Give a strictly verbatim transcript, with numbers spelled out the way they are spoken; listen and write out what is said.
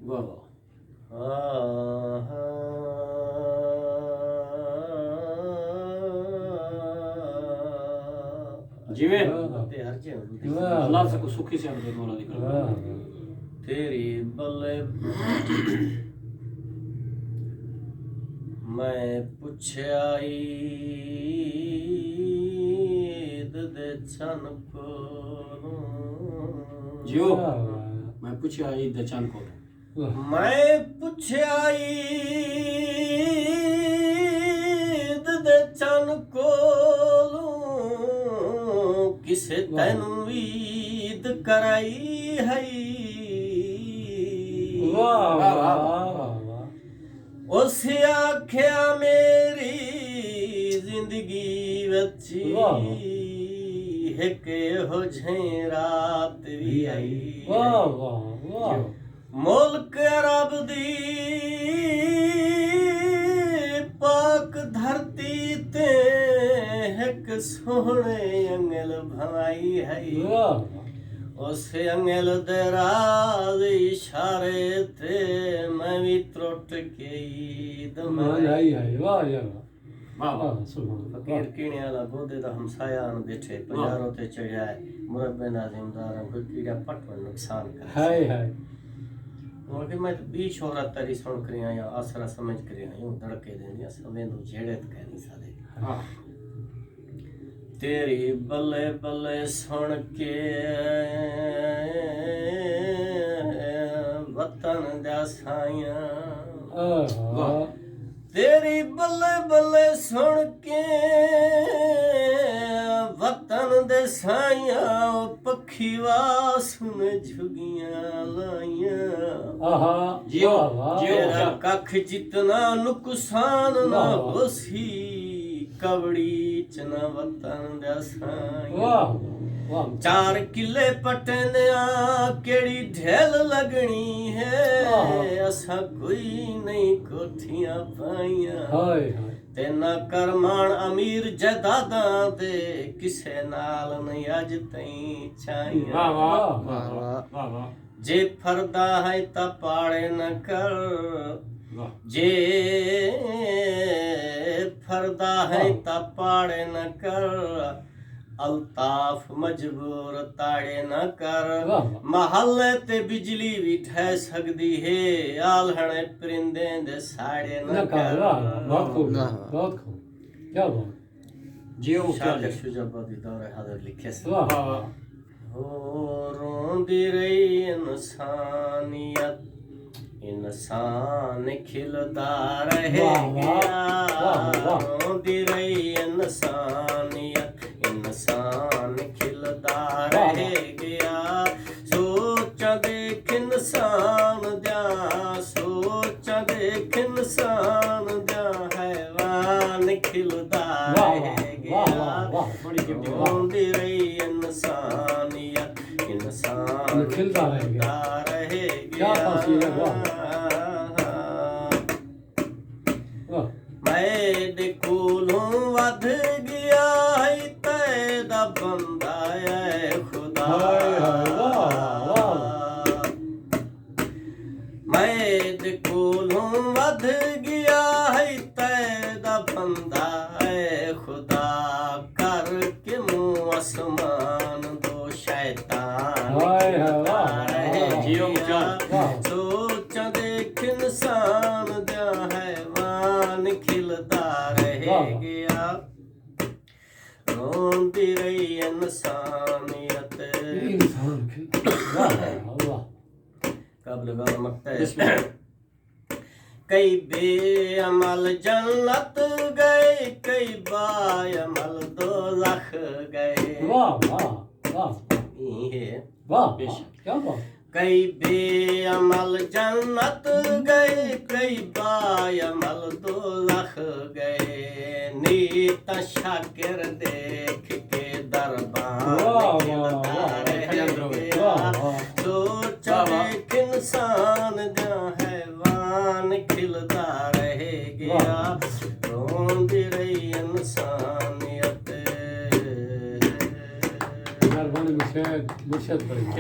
واہ واہ۔ آہا۔ جیویں۔ تے ہر جے ہوں۔ اللہ سکو سکھی سے عبد مولا دی کرم۔ تیری بلے۔ میں پچھیا عید دے چن کولوں۔ جیو۔ میں پچھیا عید دے چن کولوں۔ میں پچھیا عید دے چن کولوں، کسے تینوں عید کرائی ہئی؟ واہ، واہ، واہ، واہ۔ اس آکھیا میری زندگی وچ ہک ہو جھیں رات وی آئی۔ واہ، واہ، واہ۔ ملک عرب دی پاک دھرتی تے ہک سوہݨے انڳل بھنوائی ہئی۔ واہ۔ اس انڳل دے راز اشارے تے میں وی ترٹ کے عید منائی۔ منائی ہئی۔ واہ یار واہ۔ واہ واہ۔ واہ، سبحان اللہ۔ فقیر کیڑے والا گودے دا ہمسایہ آن بیٹھے، پنجاروں تے چڑھیا ہے، مربے ناظم دار کوئی کیڑا پٹ ونڄ نقصان کرے۔ ہائے ہائے۔ ہݨ کہ میں تے ٻی شہرت تیری سݨ کریاں یا آسرا سمجھ کریاں، یوں دڑکے ݙیندیاں سویں دو جھیڑے تے کہہ نہیں سادے۔ تیری بلے بلے سݨ کے وطن دا سائیاں۔ آہا۔ تیری بلے بلے سݨ کے وطن دے سائیاں، او پکھی واس میں جھڳیاں لائیاں۔ آہا۔ جیو، واہ، واہ۔ جیو۔ تیرا ککھ جتنا نقصان نہ واہ، واہ۔ ہوسی، کبڑی چ نہ وطن دا سائیاں۔ واہ، واہ۔ چار کلے پٹیندیاں کیڑی ڈھل لڳݨی ہے، آہا۔ اساں کوئی نہیں کوٹھیاں پائیاں۔ ہائے ہائے۔ تے نہ کرماݨ امیر جائیداداں دے، کسے نال نہیں اڄ تئیں چائیاں۔ واہ، واہ۔ واہ، واہ۔ واہ، واہ۔ جے پھردا ہے تاں پاڑے نہ کر، واہ۔ جے پھردا ہے تاں پاڑے نہ کر، الطاف مجبور تاڑے نہ کر۔ واہ، واہ۔ محلے تے بجلی وی ڈھہ سڳدی ہے، آلھݨے پرندیں دے ساڑے نہ نہ کر، کر۔ واہ، واہ، بہت خوب، واہ، واہ۔ بہت خوب۔ کیا بات۔ جیو، کیا شاکر جی۔ شجاع آبادی دور حاضر لکھے سے۔ واہ۔ واہ، واہ۔ ہو روندی رہی انسانیت، انسان کھلدا رہ واہ، واہ۔ گیا۔ واہ، واہ۔ روندی رہی انسانیت، انسان کھلدا واہ، رہ گیا۔ سوچاں دیکھ انسان دیاں، سوچاں دیکھ انسان دیاں، حیوان کھلدا واہ، رہ واہ، گیا۔ واہ، واہ، واہ، بڑی گھٹی واہ۔ روندی رہی انسانیت، انسان کھلدا رہ گیا۔ کھلدا رہ کیا گیا۔ تاثیر ہے، واہ۔ واہ۔ میݙے کولوں ودھ ڳیا ہے تیݙا بندہ اے خدا۔ ہائے ہائے، واہ، واہ۔ میݙے کولوں ودھ ڳیا ہے تیݙا بندہ اے خدا، کر کے موں اسمان دو شیطان ہائے ہائے، واہ، رہ واہ۔ گیا۔ واہ۔ سوچاں دیکھ انسان دیاں، حیوان کھلدا رہ واہ۔ گیا۔ روندی رہی انسانیت۔ انسان کھل-، واہ، واہ، واہ۔ قابل غور مقطع ہے۔ بسم اللہ۔ کئی بے عمل جنت ڳئے، کئی با عمل دوزخ ڳئے۔ واہ، واہ، واہ۔ ایں ہے۔ واہ، بے واہ، شک۔ کیا بات۔ کئی بے عمل جنت ڳئے، کئی با عمل دوزخ ڳئے۔ نیت شاکر دیکھ کے دربان واہ، واہ، کھلدا واہ، رہ واہ۔ گیا۔ واہ، واہ۔ سوچ واہ، واہ۔ دیکھ انسان دا حیوان کھلدا رہ گیا۔ واہ۔ روندی رہی انسانیت۔ مہربانی مرشد، مرشد بھائی۔